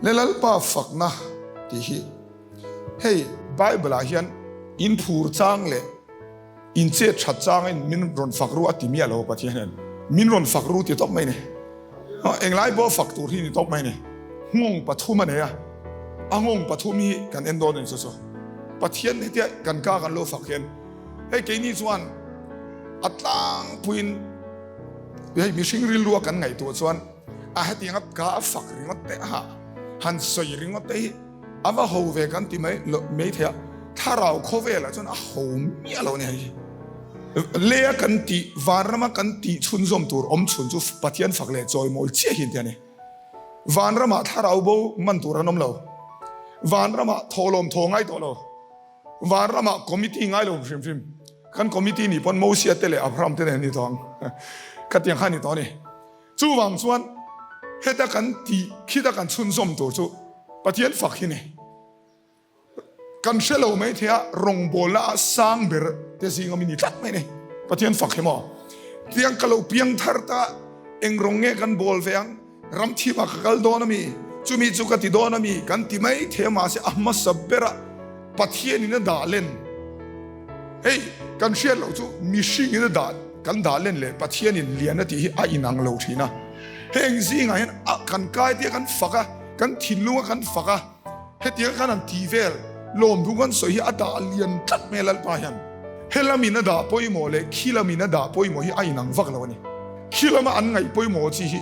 Le Lalpa fakna tih hi hei Bible ah hian in phur chang leh in chet that changin min rawn fak ru a ti miah lo Pathian hian min rawn fak ru ti tawp mai ni. Englai pawh fak tur hi ni tawp mai ni. Nghawng pathum a nei a, a nghawng pathum hi kan en dawn a ni chu chu. Pathian hetia kan ka kan lo fak hian hei keini chuan a tlangpuiin hei mihring rilrua kan ngaihtuah chuan a hetianga ka a fak ringawt te a han sawi ringawt te hi a va ho ve kan ti mai lo mai thei a, thlarau khawvelah chuan a ho miah lo a ni hei. Lei a kan tih, vanrama kan tih chhunzawm tur awm chhun chu Pathian fak leh chawimawi chiah hi an ti a ni. Vanramah thlarau bo man tur an awm lo. Vanramah thawhlawm thaw ngai tawh lo. Vanramah committee ngai lo hrim hrim. Kan committee nih pawn Mosia te leh Abraham te nen an ni tawh ang. Khatiang kha a ni tawh a ni. Chuvang chuan heta kan tih khita kan chhunzawm tur chu Pathian fak hi ni. Kan hre lo mai thei a, rawngbawlna a sang ber te zinga mi ni tlat mai ni. Pathian fak hi maw? Tiang ka lo piang thar ta, eng rawng nge kan bawl ve ang? Ram thimah ka kal dawn a mi? Chumi chu ka ti dawn a mi? Kan ti mai thei a, mahse a hmasa bera Pathianin a dah len. Hei, kan hriat loh chu mihringin a dah, kan dah len leh Pathianin lian a tih hi a inang lo thin a. Heng zingah hian a kan kai tia kan fak a, kan thinlunga kan fak a, Hetiang khan an ti vel, lawmdung kan sawi hi a dah lian tlat mai a Lalpa hian. He lamin a dah pawimawh leh khi lamin a dah pawimawh hi a inang vak lo a ni. Khi lama an ngaih pawimawh chi hi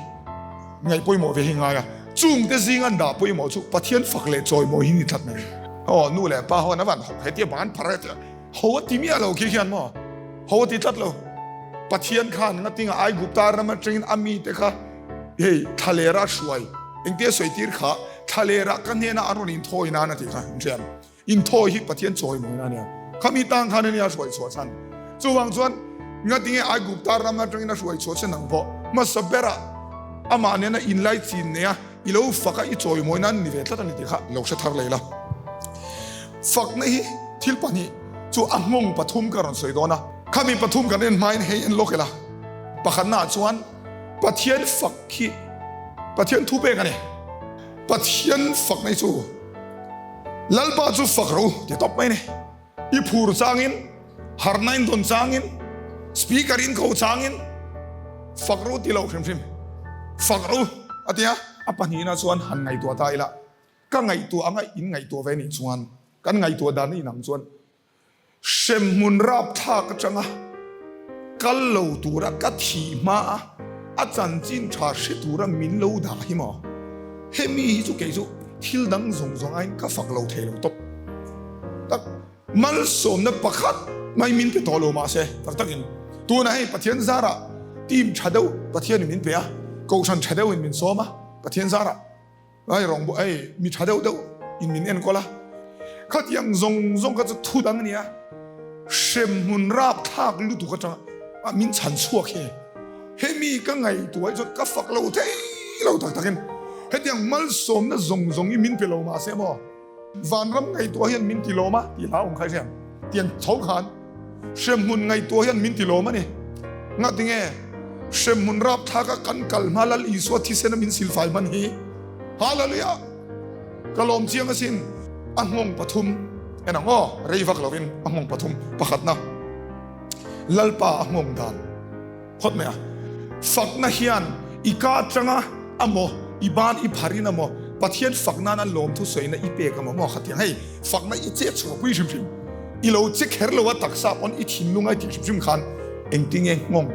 ngaih pawimawh ve hi ngai a, chungte zing an dah pawimawh chu Pathian fak leh chawimawi hi ni tlat mai. Aw nu leh pa ho an avan ho hetia ban phar hetia ho a ti miah lo khi khian maw ho a ti tlat lo. Pathian khan ngatinga Aigupta ram atangin a mite kha Hei, thlalera a hruai, engtia sawi tir kha, thlalera ka hnena an rawn inthawi nan a tih kha, in hria em? Inthawi hi Pathian chawi mawi na ania. Khami tang khan ania a hruai chhuah chhan. Chuvang chuan, ngatinge Aigupta ram atangin a hruai chhuah che nang pawh, hmasa berah amah nena inlai chin nei a, i lo fak a, i chawi mawi nan ni ve tlat a ni tih kha lo hre thar lei la. Fakna hi thil pahnih chu a nghawng pathum ka rawn sawi dawn a. Khami pathum kan en hmain hei en lawk ila. Pakhatnaah chuan. Pathian fak hi Pathian thu pek a ni. Pathian fak nei chu Lalpa chu fak ro ti tawp mai ni. I phur changin, harna in dawn changin, speaker in ko changin fak ro ti lo hrim hrim. Fak ro a ti a. A pahnihna chuan han ngaihtuah ta ila, ka ngaihtuah anga in ngaihtuah ve nih chuan, kan ngaihtuah dan a inang chuan Hremhmun rapthlak atanga kal lo tura ka thih hma a, a chanchin tha hre tura min lo dah hi maw? Hemi hi chu kei chu thil dang zawng zawng aiin ka fak lo thei lo tawp tak. Malsawmna pakhat mai min pe tawh lo mahse tak takin tunah hei Pathian zarah team tha deuh Pathianin min pe a, kohhran tha deuhin min sawm a, Pathian zarah. Ai rawng bawh ei mi tha deuh deuh in min enkawl a, khatiang zawng zawng kha chu thu dang a ni a, hremhmun rapthlak lutuk atanga min chhan chhuak hi hemi ka ngaihtuah hi chuan ka fak lo thei lo tak takin hetiang malsawmna zawng zawng hi min pe lo mahse maw Vanram ngaihtuah hian min ti lawm a tih hla awm kha hian tiang tho khan hremhmun ngaihtuah hian min ti lawm a ni. Ngatinge hremhmun rapthlak a kan kal hma Lal Isua thisen a min silfai hman hi? Hallelujah! Ka lawm chiang asin a nghawng pathum en ang aw rei vak lovin a nghawng pathum pakhatna Lalpa a nghawng dan. Phawt mai a, fakna hian i ka atanga a maw, i ban i pharin a maw, Pathian fak nana lawmthu sawina i pek a maw maw khatiang hei fakna i che chhuah pui hrim hrim, i lo che kher lo a taksa pawn i thinlung a i tih hrim hrim khan engtinge nghawng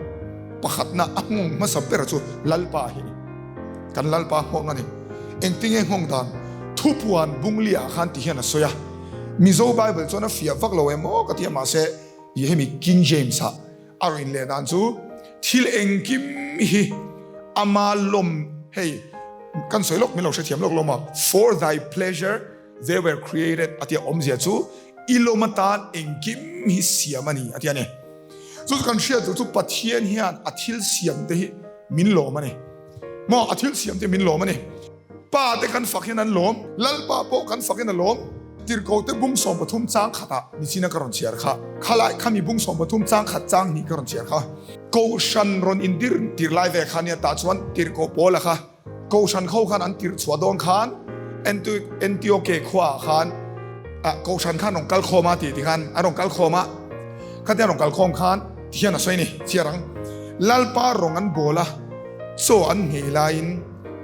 pakhatna a nghawng hmasa ber chu Lalpa hi ni, kan Lalpa nghawng a ni. Engtinge nghawng dan thupuan bungli ah khan ti hian a sawi a, Mizo Bible chuan a fiah vak lo em aw ka ti a mahse i hemi King James ah A rin leh dan chu thil engkim hi ama lawm hei kan sawi lawk min lo hrethiam lawk lawm a for thy pleasure they were created a tia awmzia chu i lawm atan engkim hi siam a ni a tia ni. Chu chu kan hriat duh chu Pathian hian a thil siam te hi min lawm a ni maw a thil siam te min lawm a ni. Pa te kan fak hian an lawm, Lalpa pawh kan fak hian a lawm. Tirhkohte bung 13 chang khatah nichina ka rawn chhiar kha, khalai khami bung 13 chang khat chang hnih ka rawn chhiar kha. Kohhran rawn indir tir lai ve kha nia tah chuan tirhkoh Paula kha Kohhran kho khan an tirh chhuah dawn khan Antioke khuaah khan kohhran khan rawn kal khawm a tih ti khan a rawn kal khawm a, khatia rawn kal khawm khan ti hian a sawi a ni, chhiar ang. Lalpa rawng an bawl a, chaw an nghei laiin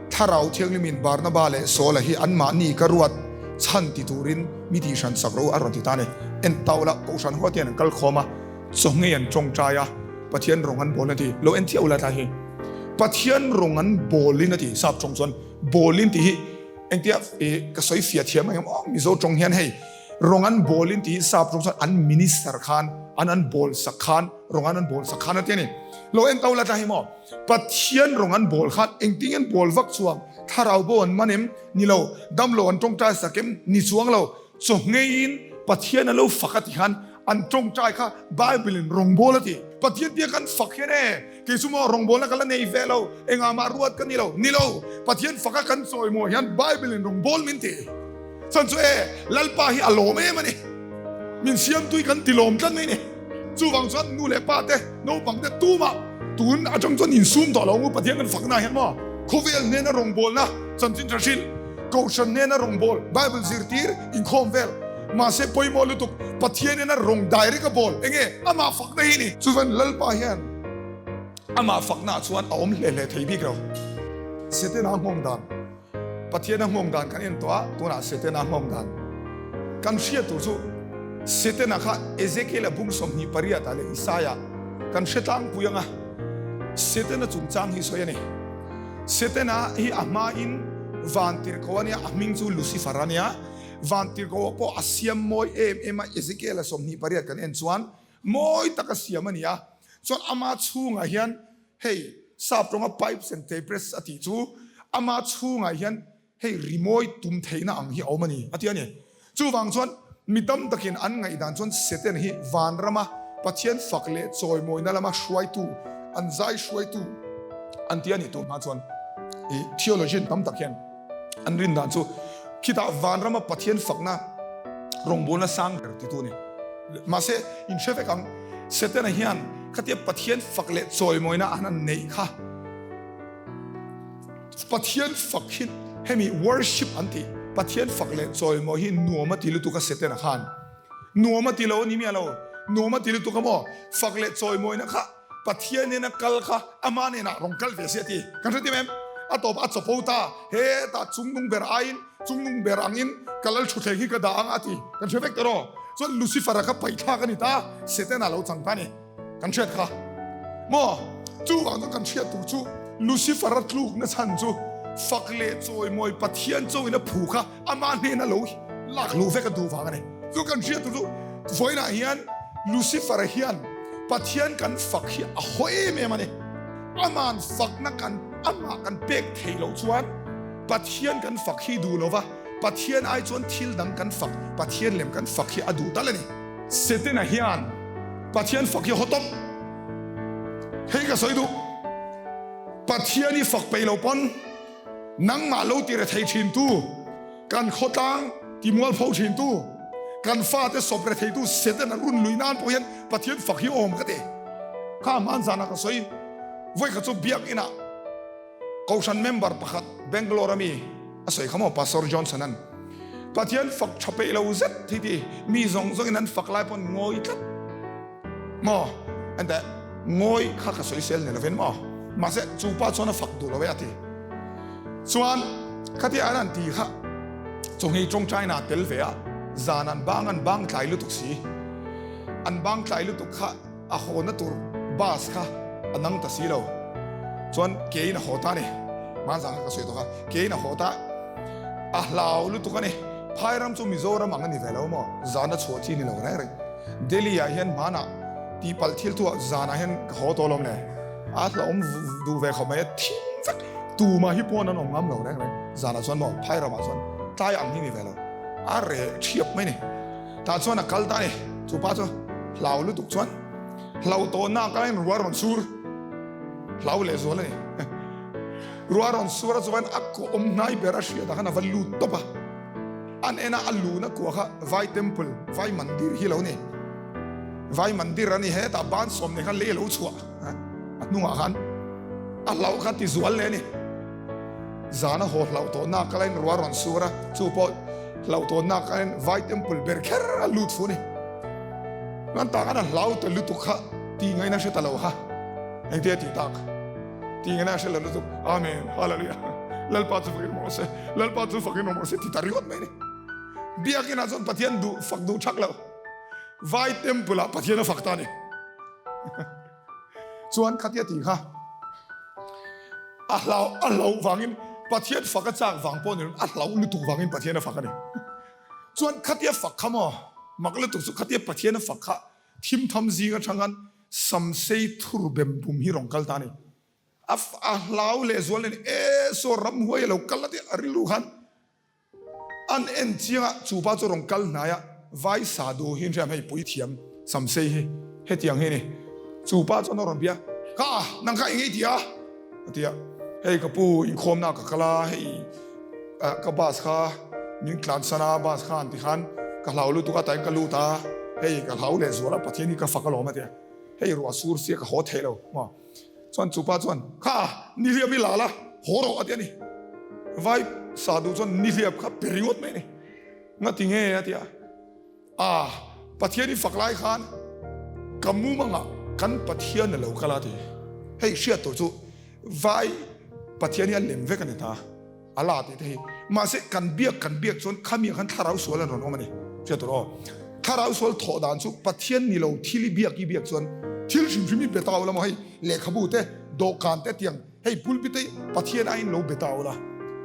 Thlarau Thianghlimin Barnaba leh Saula hi anmahni ka ruat chhan ti turin mi tihhran sak ro a rawn ti ta a ni. En tauh la, kohhran huat hian an kal khawm a, chaw nghei an tawngtai a, Pathian rawng an bawl a ti. Lo en thiau la tlai hi. Pathian rawng an bawlin a ti, sap tawng chuan bawlin tih hi engtia ka sawi fiah thiam ang em aw, Mizo tawng hian hei rawng an bawlin tih hi sap tawng chuan an minister khan an an bawl sak khan rawng an an bawl sak khan a ti a ni. Lo en tauh la tlai hi maw. Pathian rawng an bawl khan engtin an bawl vak chuang, thlarau bo an man em? Ni lo, damlo an tawngtai sak em? Ni chuang lo, chaw ngeiin Pathian a lo fak a ti khan an tawngtai kha Bible in rawngbâwl a ti. Pathian tia kan fak hian e, kei chu maw rawngbâwlna ka la nei ve lo, engah mah ruat ka ni lo. Ni lo, Pathian faka kan chawi maw hian Bible in rawngbâwl min ti. Chuan chu e, Lalpa hi a lawm em a ni. Min siamtui kan ti lawm tlat mai ni. Chuvang chuan nu leh pa te, naupang te tumah tun atang chuan insum tawh lo ang u Pathian kan fakna hian maw? Khawvel hnena rawngbawlna chanchin tha hrilh, Kohhran hnena rawngbâwl, Bible zirtir, inkhawm vel. Mahse pawimawh lutuk, Pathian hian a rawng direct a bawl. Enge? Amah fakna hi ni. Chuvan Lalpa hian amah faknaah chuan a awm hle hle thei bik lo. Setana nghawng dan. Pathian a nghawng dan kan en tawh a, tunah Setana nghawng dan kan hriat tur chu Setana kha Ezekiel-a bung 28 ah leh Isaiah kan hre tlangpui ang a, Setana chungchang hi sawi a ni. Setana hi a hmain vantirhkoh a nia, a hming chu Lucifer a nia. Vantirhkoh pawh a siam mawi em em a, Ezekiel-a 28 kan en chuan mawi taka siam a ni a, chuan ama chhungah hian Hei sap tawnga pipes and tapes a tih chu ama chhungah hian hei rimawi tum theihna ang hi a awm a ni a ti a ni. Chuvang chuan mi tam takin an ngaihdan chuan Satan hi vanrama Pathian fak leh chawimawina lama hruaitu, an zai hruaitu an ti a nih tur hma chuan i theologian tam tak hian an rin dan chu khitah vanrama Pathian fakna rawngbawlna sang ber titu a ni. Mahse inhre vek ang. Setana hian khatia Pathian fak leh chawimawina an han neih kha Pathian fak hi hemi worship an tih Pathian fak leh chawimawi hi nuam a ti lutuk a Setana khan nuam a ti lo a ni miah lo nuam a ti lutuk a maw fak leh chawimawina kha Pathian nena kal kha ama nenah rawn kal ve se a ti kan hre tim em a tawp a chapo ta hetah chungnung ber aiin Chungnung ber angin ka lal thutthleng hi ka dah ang a ti. Kan hre vek ta rawh. Chuan Lucifer-a kha paihthlak a ni ta, Setana lo chang ta a ni. Kan hriat kha. Maw? Chuvang chuan kan hriat tur chu Lucifer-a tlukna chhan chu fak leh chawimawi Pathian chauhin a phu kha amah hnena lo lak luh vek a duh vang a ni. Chu kan hriat tur chu vawiinah hian Lucifer-a hian Pathian kan fak hi a haw em em a ni. Ama'n fakna kan amah kan pek theih loh chuan Pathian kan fak hi duh lova, Pathian ai chuan thil dang kan fak, Pathian lem kan fak hi a duh tal a ni. Setana hian Pathian fak hi haw tawp. Hei ka sawi duh, Pathian i fak peih lo pawn nangmah lo ti rethei thin tu, kan khawtlang ti mualpho thin tu, kan fate sawp rethei tu Setana run lui nan pawh hian Pathian fak hi awm ka ti. Kha hmanzanah ka sawi, vawikhat chu biakinah, Kohhran member pakhat Bangalore a mi a sawi kha maw Pastor Johnson an Pathian fak tha peih lo zet hi ti mi zawng zawng in an fak lai pawn ngawi tlat maw an teh ngawi kha ka sawi sel ni lovin maw mahse chu pa chuan a fak duh lo e a ti chuan khatia an an ti kha chawngei tawngtai na tel ve a zan an bang an bang tlai lutuk si an bang tlai lutuk kha A hawna tur bus kha a nang ta si lo. Chuan kein a haw ta a ni. Hmanzang kha ka sawi tawh kha. Kein a haw ta. A hlau lutuk a ni. Phai ram chu Mizoram ang a ni ve lo maw? Zana chhuah chi ni lo reng reng. Delhi ah hian hmanah tihpalh thil thuah zanah hian ka haw tawh lawm le. A hlauhawm duh ve khawp mai a, thim vek. Tumah hi pawn an awm ngam lo reng reng. Zanah chuan maw phai ramah chuan tlai ang hi ni ve lo. A reh thiap mai ni. Tah chuan a kal ta a ni. Chu pa chu hlau lutuk chuan hlau tawhna a kal in ruah rawn sur hlau leh zual a ni. Ruah rawn sur a chuan a kawh awm hnai ber a hriat ah khan a va lut tawp a. An en a a luna kua kha vai temple, vai mandir hi lo ni. Vai mandir a ni hetah ban sawm nei khan lei a lo chhuah a hnungah khan a hlauh kha ti zual leh a ni. Zana haw hlauh tawh nak a lain ruah rawn sur a, chu pawh hlauh tawh nak a lain Vai Temple ber kher a lut fu a ni. Chuan tah khan a hlau ta lutuk kha tih ngaihna hre ta lo kha engtia a tih tak tih ngaihna a hre lo lutuk Amen Hallelujah Lalpa chu fakin awm rawh se Lalpa chu fakin awm rawh se ti ta ringawt mai a ni. Biakinah chuan Pathian duh fak duh thak lo Vai Temple ah Pathian a fak ta a ni. Chuan khatia tih kha a hlau a hlauh vangin Pathian fak a chak vang pawh ni lo a hlauh lutuk vangin Pathian a fak a ni. Chuan khatia fak kha maw mak lutuk chu khatia Pathian a fak kha thim tham zing atang khan samsei thur bem bum hi rawn kal ta a ni. A a hlau leh zual nen e saw ramhuai a lo kal a tih a rilru khan An en chiang a, chu pa chu rawn kal hnai a, vai sa duh hi hriam hei puithiam Samsei hi hetiang hi a ni. Chu pa chuan a rawn bia, Ka, nang kha eng ei ti a? A ti a, Hei ka pu inkhawmna ka kal a, hei ka bus kha min tlansan a, bus kha an ti khan ka hlau lutuk a, tain ka lut a, hei ka hlau leh zual a, Pathian hi ka fak alawm a ti a, hei ruah sur sia ka haw thei lo maw? Chuan chu pa chuan, Kha, nihliap i la la, haw rawh a ti a ni. Vai sa duh chuan nihliap kha pe ringawt mai a ni. Ngati nge a ti a, A, Pathian i fak lai khan ka mumangah kan Pathian a lo kal a ti. Hei hriat tur chu vai Pathian hi a lem vek a ni ta. A la tih te hi. Mahse kan biak kan biak chuan khami ah khan thlarau sual an rawn awm a ni. Hriat tur aw. Thlarau sual thawh dan chu Pathian ni lo thil i biak i biak chuan thil hrim hrim i be ta ula maw hei lehkhabu te dawhkan te tiang hei pulpit te Pathian aiin lo be ta ula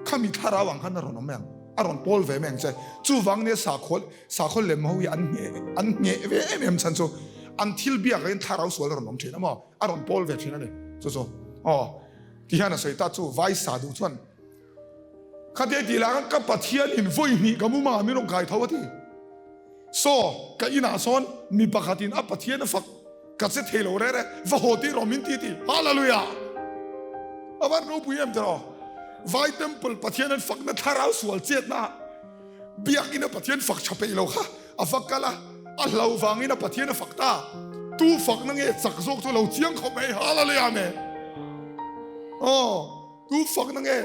khami thlarau ang khan a rawn awm mai ang a rawn pawl ve mai ang che. Chuvang nia sakhaw sakhaw lem ho hi an ngheh an ngheh ve em em chhan chu an thil biak ah hian thlarau sual a rawn awm thin a maw a rawn pawl ve thin a ni. Chu chu aw. Ti hian a sawi ta chu vai sa duh chuan khatia tih lah khan ka Pathian in vawi hnih ka mumah min rawn kai tho a ti. Saw ka inah sawn mi pakhat in a Pathian a fak ka che thei lo rere va haw tih rawh min ti ti. Hallelujah! A van ropui em tiraw? Vai temple Pathian an fakna thlarau sual chetna Biakinn a Pathian fak tha peih lo kha a va kal a, a hlo vangin a Pathian a fak ta. Tu fakna nge chak zawk chu lo chiang khawp mai. Hallelujah Amen. Aw, tu fakna nge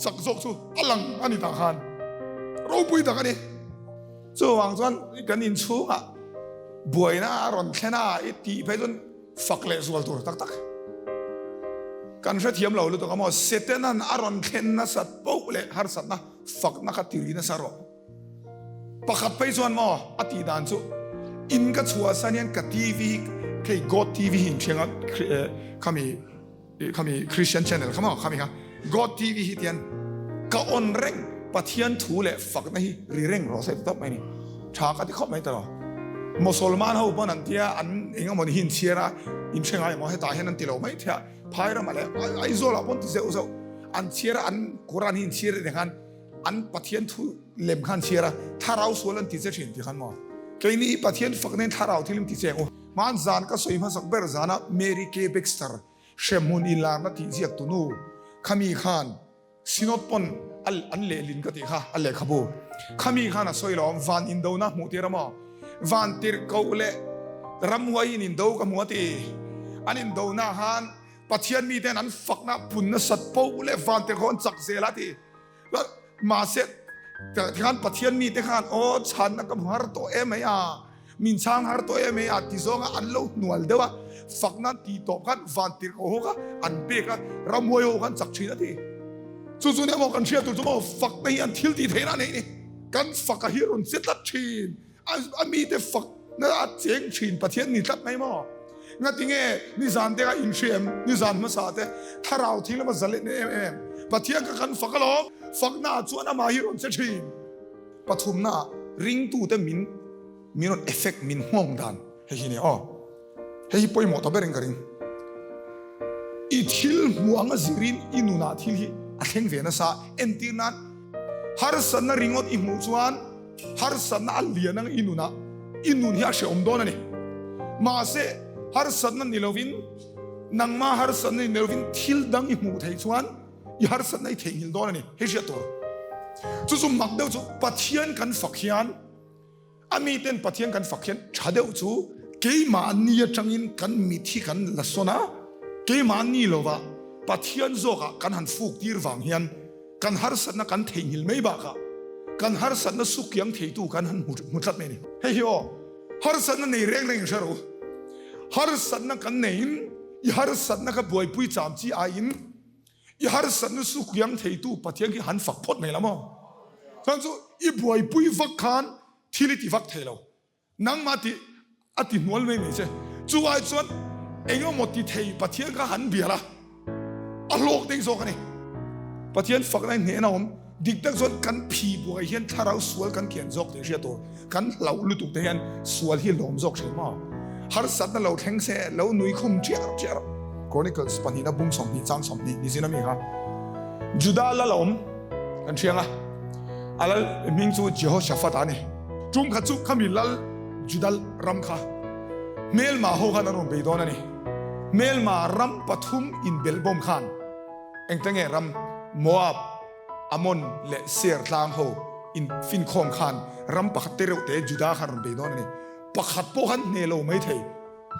chak zawk chu a lang a ni tah khan. Ropui tak a ni. Chuvang chuan kan inchhungah buaina a rawn thlen a, i tih phei chuan fak leh zual tur tak tak. Kan hrethiam lo lutuk a maw, Setanan a rawn thlen nasat poh leh harsatna Fakna kha ti ri nasa rawh. Pakhat phei chuan maw a tih dan chu in ka chhuahsan hian ka TV hi khei God TV hi inṭhiang a khami khami Christian channel kha maw khami kha God TV hi tian ka on reng Pathian thu leh fakna hi ri reng rawh se ti tawp mai ni. Tha ka ti khawp mai ta lo. Mosolman ho pawn an tia an eng emaw ni hi inchhiar a inhre ngai emaw hetah hian an ti lo mai thei a phai ramah leh Aizawl ah pawn ti zeuh zeuh. An chhiar a, an Quran hi an chhiar nen khan an Pathian thu lem khan an chhiar a, thlarau sual an ti che thin ti khan maw? Keini hi Pathian fak nen thlarau thil in ti che ang u. Hmaan zan ka sawi hmasak ber zana Mary Kay Baxter hremhmun inlarna tih ziak tunu khami khan Synod pawn an lehlin ka tih kha a lehkhabu khami khan a sawi lo van indona hmuh tir a maw? Van tirhkoh leh ramhuai in indo ka hmu a ti. An indona khan Pathian miten an fakna pun nasat poh leh vantir khaw an chak zel a ti. Mahse, tikhan Pathian mite khan aw chhanna ka hmu har tawh em mai a, min chhang har tawh em mai a ti zawnga an lo hnual deuh a, fakna an tih tawp khan vantir khaw ho kha an pek a, ramhuai ho kha an chak thin a ti. Chu chu nia maw kan hriat tur chu maw fakna hi an thil tih theihna a nei ni. Kan faka hi rawn che tlat thin. A mite fakna a cheng thin Pathian ni tlat mai maw? Ngati nge nizan te kha inhriam, nizan hmasa te thlarau thing lama zalet em em Pathian kha kan fak alawm, fakna ah chuan amah hi rawn che thin. Pathumna ah ringtute min min rawn effect min nghawng dan hei hi nia aw. Hei hi pawimawh ta berin ka ring. I thil hmuh anga zirin i nunah thil hi a thleng ve nasa entir nan harsatna ringawt i hmuh chuan Harsatna a lian ang i nunah i nun hi a hrehawm dawn a ni. Mahse, harsatna ni lovin, nangma harsatna ni lovin thil dang i hmuh theih chuan i harsatna i theihnghilh dawn a ni. Hei hriat tur. Chu chu mak deuh chu Pathian kan fak hian, a miten Pathian kan fak hian tha deuh chu keimahni atangin kan mit hi kan la sawn a, keimahni lova Pathian zawkah kan han fuk tir vang hian. Kan harsatna kan theihnghilh mai bakah kan harsatna sukiang theitu kan han hmu tlat mai a ni. Hei hi aw, harsatna nei reng reng in hre rawh u. Harsatna kan neiin i harsatna kha buaipui cham chi aiin i harsatna sukiang theitu Pathian khi han fak phawt mai la maw? Chuan chu i buaipui vak khan thil i ti vak thei lo. Nangmah tih a ti hnual mai mai che. Chu ai chuan eng emaw ti thei Pathian kha han bial a, a hlawk deuh zawk a ni. Pathian fakna in hnehna awm. Dik tak chuan kan phi buai hian thlarau sual kan kian zawk tih hriat tur. Kan hlauh lutuk te hian sual hi lawm zawk thin maw? Harsatna lo thleng se lo nui khum chiar chiar. Chronicles pahnihna bung 20 chang 20 ni zin a mi kha. Juda lal a awm kan hriang a, a lal hming chu Jehoshaphat a ni. Tum kha chu khami lal Juda ram kha hmelma ho khan an rawn bei dawn a ni. Hmelma ram pathum inbelhbawm khan engte nge ram Moab, Ammon leh Seir tlang ho infinkhawm khan ram pakhat te reuh te Juda khan rawn bei dawn a ni. Pakhat pawh khan hne lo mai thei.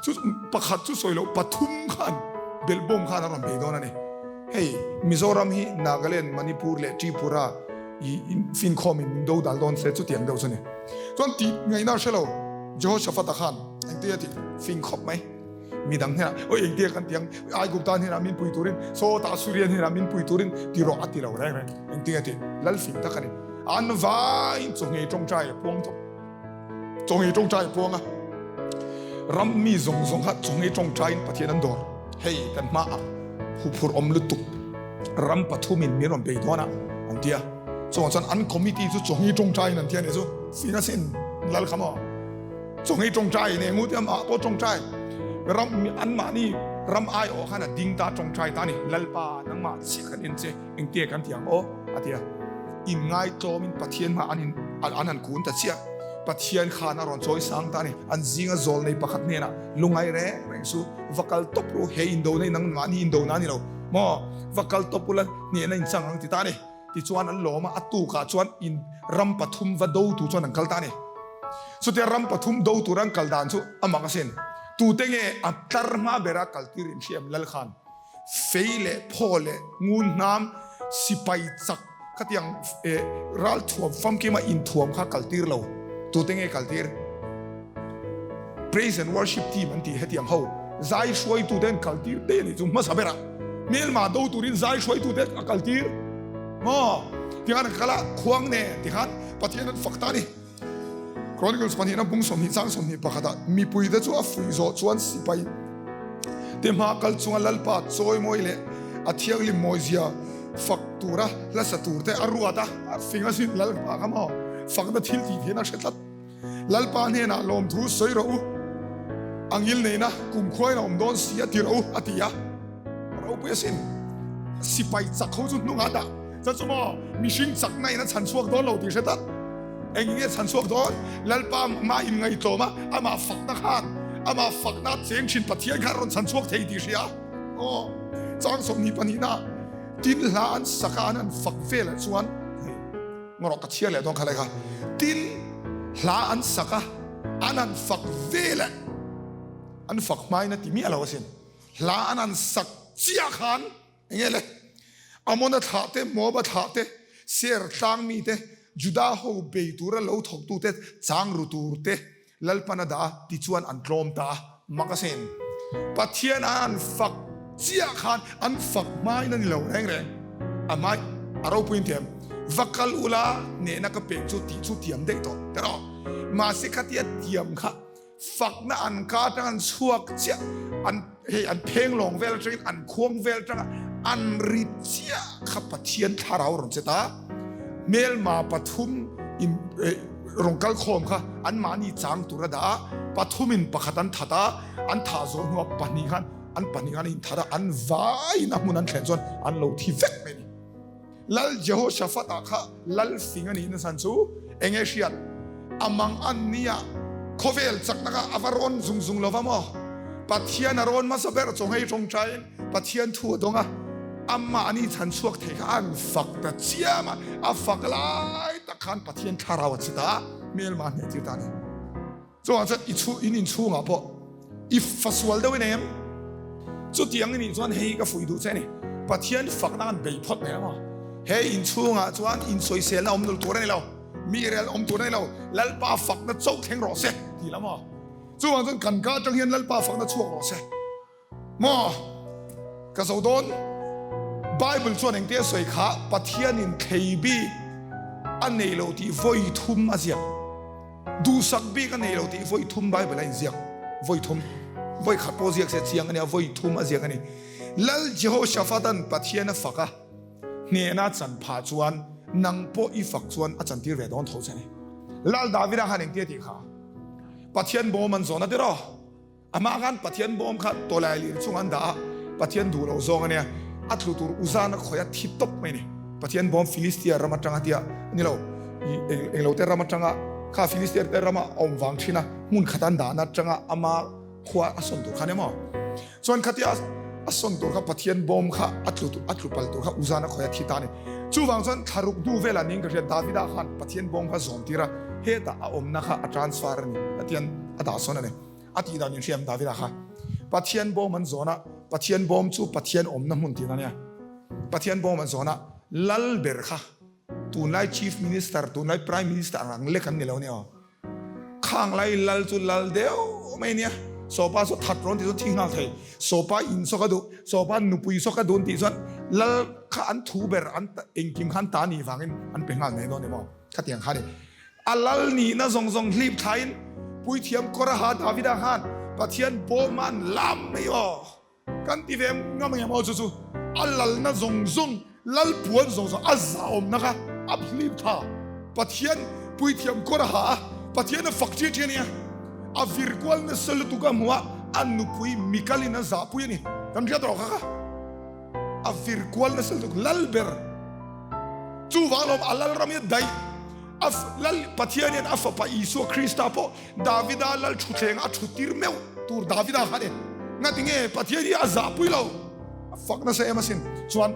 Chu pakhat chu sawi loh pathum khan belhbawm khan a rawn bei dawn a ni. Hei Mizoram hi Nagaland, Manipur leh Tripura i finkhawm in min do dal dawn se chutiang deuh chu a ni. Chuan tih ngaihna a hre lo Jehoshaphat-a khan engtia tih fing khawp mai. Midang hnenah aw engtia kan ti ang Aigupta hnenah min pui turin sawtah Suria hnenah min pui turin ti rawh a ti lo reng reng. Engtinge tih lal fing tak a ni. An vaiin chawngei tawngtai a puang tawh. Chawngei tawngtai a puang a, ram mi zawng zawng kha chawngei tawngtaiin Pathian an dawr. Hei kan hmaah huphurh awm lutuk ram pathumin min rawn bei dawn a an ti a. Chawngah chuan an committee chu chawngei tawngtaiin an ti a nih chu. Fing asin lal kha maw? Chawngei tawngtaiin eng u tia amah pawh tawngtai ram anmahni ram aiawh khan a ding ta tawngtai ta a ni. Lalpa nangmah chiah kan en che. Engtia kan ti ang aw? a ti a. Inngaihtlawmin Pathian hmah an in an han kun ta chiah. Pathian khan a rawn chawi sang ta a ni. An zinga zawl nei pakhat hnenah lungai reng reng chu va kal tawp ru, he indona hi nangmahni indona a ni lo maw? Va kal tawp ula hnehna in chang ang ti ta a ni. Tichuan an lawm a, a tukah chuan in ram pathum va do tur chuan an kal ta a ni. Chutia ram pathum do tur an kal dan chu a mak asin. Tute nge a tlar hma bera kaltir inhriam Lal khan? Fei leh phaw leh ngun hnam sipai chak khatiang ral thuam famkima inthuam kha kaltir lo. Tute nge kaltir? Praise and worship team an tih hetiang ho zai hruaitute an kaltir te anih chu hmasa berah hmelma do turin zai hruaitute a kaltir maw? Tikhan an kal a, khuang nen tikhan Pathian an fak ta a ni. Chronicles pahnihna bung 20 chang 21 ah mipuite chu a fuih zawh chuan sipai te hma kal chunga Lalpa chawimawi leh a thianghlim mawizia fak tura hla sa tur te a ruat a, a fing asin Lalpa kha maw fakna thil tih theihna a hre tlat. Lalpa hnenah lawmthu sawi rawh u, a ngil neihna kumkhuain a awm dawn si a ti rawh u a ti a. Ropui asin sipai chak ho chu hnungah dah chuan chu maw mihring chakna in a chhan chhuak dawn lo tih hre tak eng nge chhan chhuak dawn Lalpa mah in ngaihtlawm a amah fakna khan amah fakna cheng thin Pathian khan rawn chhan chhuak thei tih hria aw chang 22 na tin hla an sak a an han fak velah chuan hei ngawrh ka chhiar leh dawn kha lai kha tin hla an sak a an han fak velah an fak hmain a ti miah lo asin. Hla an an sak chiah khan eng nge le? Amona thlah te, Moaba thlah te, Seir tlang mi te, Juda ho bei tura lo thawktu te, chang ru tur te Lalpan a dah a, tichuan an tlawm ta a. Mak asin. Pathian a an fak chiah khan an fak hmain a ni lo reng reng. A hmai a ropuiin thiam. Va kal ula hnehna ka pek chu tih chu thiam daih tawh tiraw. Mahse khatia thiam kha Fakna an ka atang an chhuak chiah, an hei an pheng lawng vel atangin an khuang vel atanga an ri chiah kha Pathian thlarau rawn che ta. Hmelma pathum in rawn kal khawm kha anmahni chang tur a dah a, pathum in pakhat an that a, an thah zawh hnuah pahnih khan an pahnih khan an inthat a, an vaiin a hmun an thlen chuan an lo thi vek mai a ni. Lal Jehoshaphat-a kha lal fing a nih nachhan chu eng nge hriat? A mang an nia, khawvel chakna kha a va rawn zung zung lo va maw? Pathian a rawn hmasa ber chawnghei tawngtaiin Pathian thu a dawng a, amahni chhan chhuak thei kha an fak ta chiam a, a fak lai tak khan Pathian thlarau a chhit a, hmelma hneh tir ta a ni. Chuvang chuan i chhu in inchhungah pawh i fa sual deuh i nei em? Chutiang i nih chuan hei ka fuih duh che a ni. Pathian fakna an bei phawt mai ang aw. He in chhungah chuan insawiselna awm nul tur a ni lo, mi rel awm tur a ni lo, Lalpa fakna chauh thleng rawh se tih la maw? Chuvang chuan kan ka atang hian Lalpa fakna chhuak rawh se maw? Ka zo dawn. Bible chuan engtia sawi kha Pathianin thlei bik a nei lo tih vawi thum a ziak. Duhsak bik a nei lo tih vawi thum Bible a inziak. Vawi thum. Vawi khat pawh ziak se chiang a nia, vawi thum a ziak a ni. Lal Jehoshaphat-a'n Pathian a fak a, hnehna a chan phah chuan nang pawh i fak chuan a chantir ve dawn tho che a ni. Lal Davida khan engtia tih kha? Pathian bawm an zawn a tiraw? Amah khan Pathian bawm kha tawlai lir chung an dah a, Pathian duh loh zawng a nia, a tlu tur Uzan a khawih a thi tawp mai a ni. Pathian bawm Filistia ram atanga tia ni lo, englo te ram atanga kha Filistia te rama a awm vang thin a, hmun khat an dahna atanga ama khua a sawn tur kha a ni maw? Chuan khatia a sawn tur kha Pathian bawm kha a tlu a tlu pal tur kha Uzan a khawih a thi ta a ni. Chuvang chuan thlaruk hnu velah niin ka hria Davida khan Pathian bawm kha zawm tir a, hetah a awmna kha a transfer a ni, a tian a dah sawn a ni. A tih dan in hriam Davida kha Pathian bawm an zawn a, Pathian bawm chu Pathian awmna hmun tihna ania. Pathian bawm an zawn a, lal ber kha tunlai Chief Minister, tunlai Prime Minister ang ang lek an ni lo ania aw. Khang lai lal chu lal deuh mai ania. Sawpa saw that rawn tih chuan thi nghal thei. Sawpa in saw ka duh, sawpa nupui saw ka duh an tih chuan lal kha an thu ber an engkim kha an ta nih vangin an pe nghal mai dawn emaw khatiang kha a ni. A lal nihna zawng zawng hlip thlain Puithiam Koraha Davida khan Pathian bawma an lam mai aw. Kan ti ve ngam ang em aw chu chu a lalna zawng zawng, lal puan zawng zawng a zahawmna kha a hlip tha. Pathian Puithiam Koraha a Pathian a fak ṭi ṭi a nia. A vir kual nasa lutuk a hmu a, a nupui Mikalin a zahpui a ni. Kan hriat rawh kha kha. A vir kual nasa lutuk lal ber. Chuvang lawm a lal ram hi a daih. A Lal Pathian hian a fapa Isua Krista pawh Davida lal thutthleng a thuttir meuh tur Davida kha a ni. Ngati nge Pathian hi a zahpui lo? A fak nasa em asin. Chuan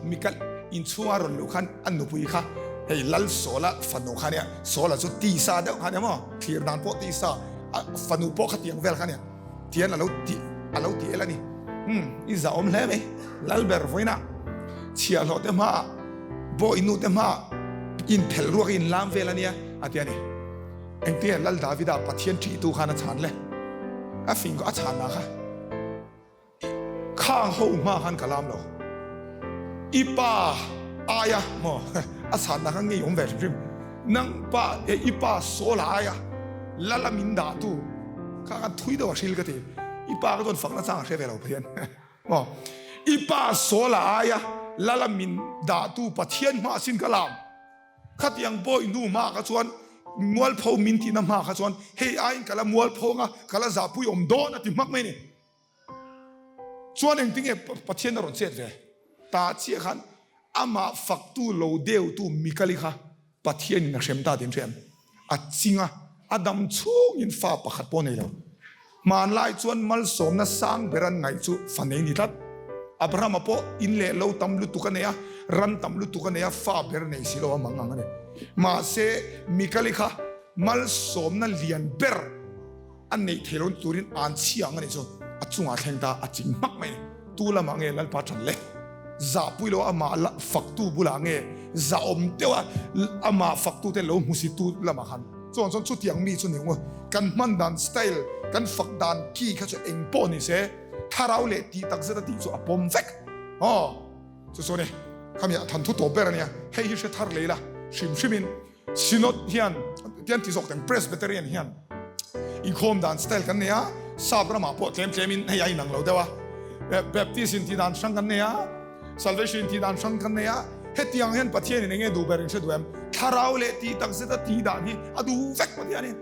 Mikal inchhunga rawn luh khan a nupui kha hei Lal Saula fanu kha ania, Saula chu tisa deuh kha ania maw? Thlir dan pawh tisa, a fanu pawh khatiang vel kha ania. Tian a lo ti a lo ti el a ni. Umm i zahawm hle mai. Lal ber vawiinah chhiahhlawh te hmaah bawi nu te hmaah inphelh ruak in lam vel a nia a ti a ni. Engtinge Lal Davida Pathian ṭihtu khan a chhan le? A fing a chhanna kha. Khang ho hma khan ka lam lo. I pa aia maw a chhanna kha ngei awm ve hrim hrim. Nang pa e i pa Saula aia lala min dah tu kha khan thui deuh a hril ka ti. I pa kha chuan fakna chang a hre ve lo Pathian maw. I pa Saula aia lala min dah tu Pathian hma sin ka lam. Khatiang bawi hnu hma kha chuan mualpho min tihna hma kha chuan hei aiin ka la mualpho anga ka la zahpui awm dawn a ti hmak mai a ni. Chuan engtinge Pathian a rawn chet ve? Ta chiah khan amah faktu lo deuhtu Mikali kha Pathianin a hrem ta tih hriam. A ching a, a dam chhungin fa pakhat pawh nei lo. Hmanlai chuan malsawmna sang ber an ngaih chu fa nei ni tlat. Abrahama pawh in leh lo tam lutuk a nei a, ran tam lutuk a nei a, fa ber nei si lo a mang ang a ni. Mahse Mikali kha malsawmna lian ber A neih thei lo turin an chhia ang a nih chu a chungah thleng ta a ching hmak mai a ni. Tu lamah nge Lalpa ṭan le? Zahpui lo amah la faktu bulah nge zahawm deuh a amah faktute lo hmusitu lamah khan? Chuan chuan chutiang mi chu ni ung kan hman dan style, kan fak dan ki kha chu eng pawh ni se thlarau leh tih tak zet a tih chu a pawm vek. Aw chu chu a ni. Khami a thanthu tawp ber a nia. Hei hi hre thar lei la hrim hrimin. Synod hian tian ti zawk teng Presbyterian hian inkhawm dan style kan nei a, sap ramah pawh tlem tlem in hei a inang lo deuh a, Baptist in tih dan hrang kan nei a, Salvation in tih dan hrang kan nei a, hetiang hian Pathian in enge duh ber in hre duh em? Thlarau leh tih tak zeta tih dan hi a duh vek Pathian in.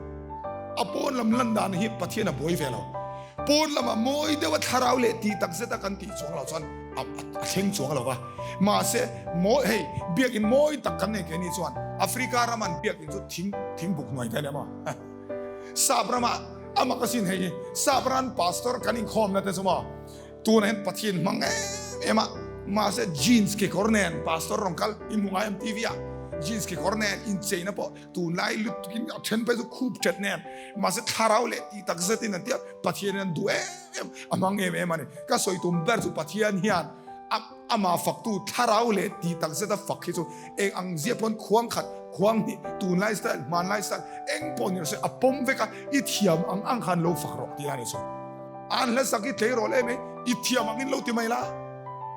A pawn lam lan dan hi Pathian a buai ve lo. Pawn lamah mawi deuh a thlarau leh tih tak zeta kan tih chuang lo chuan a thleng chuang lo va. Mahse, mawi hei biakin mawi tak kan nei keini chuan Africa rama an biakin chu thing thingbuk hnuai te a ni maw? Sap rama a mak asin hei hi sap ran pastor kan inkhawmna te chu maw tunah hian Pathian hmang em em a mahse jeans kekawr nen pastor rawn kal in hmu ngai em TV ah jeans kekawr nen incheina pawh tunlai lutukin a then phei chu khup ṭhet nen mahse thlarau leh tih tak zetin an tia Pathian in an duh em em a hmang em em a ni. Ka sawi tum ber chu Pathian hian a. Amah faktu thlarau leh tih tak zeta fak hi chu eng ang zia pawn khuang khat, khuang hnih, tunlai style, hmanlai style, eng pawh ni rawh se a pawm vek a, i thiam ang ang khan lo fak rawh tih a ni chu. An hla sak hi tlei rawh le mai, i thiam ang in lo ti mai la.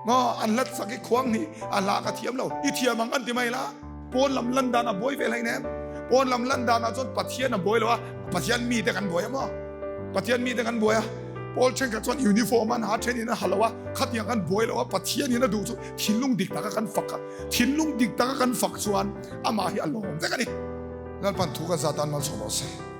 Maw an hla sak hi khuang hnih, a hla ka thiam lo, i thiam ang an ti mai la. Pawn lam lan dan a buai ve hlei nem. Pawn lam lan dan ah chuan Pathian a buai lo a, Pathian mite kan buai a maw? Pathian mite kan buai a. Pawl thenkhat chuan uniform an ha then in a ha lo a, khatiang kan buai lo a, Pathian in a duh chu thinlung dik taka kan fak a, thinlung dik taka kan fak chuan amah hi a lawm vek a ni. Lalpan thu ka zat a, an malsawm rawh se.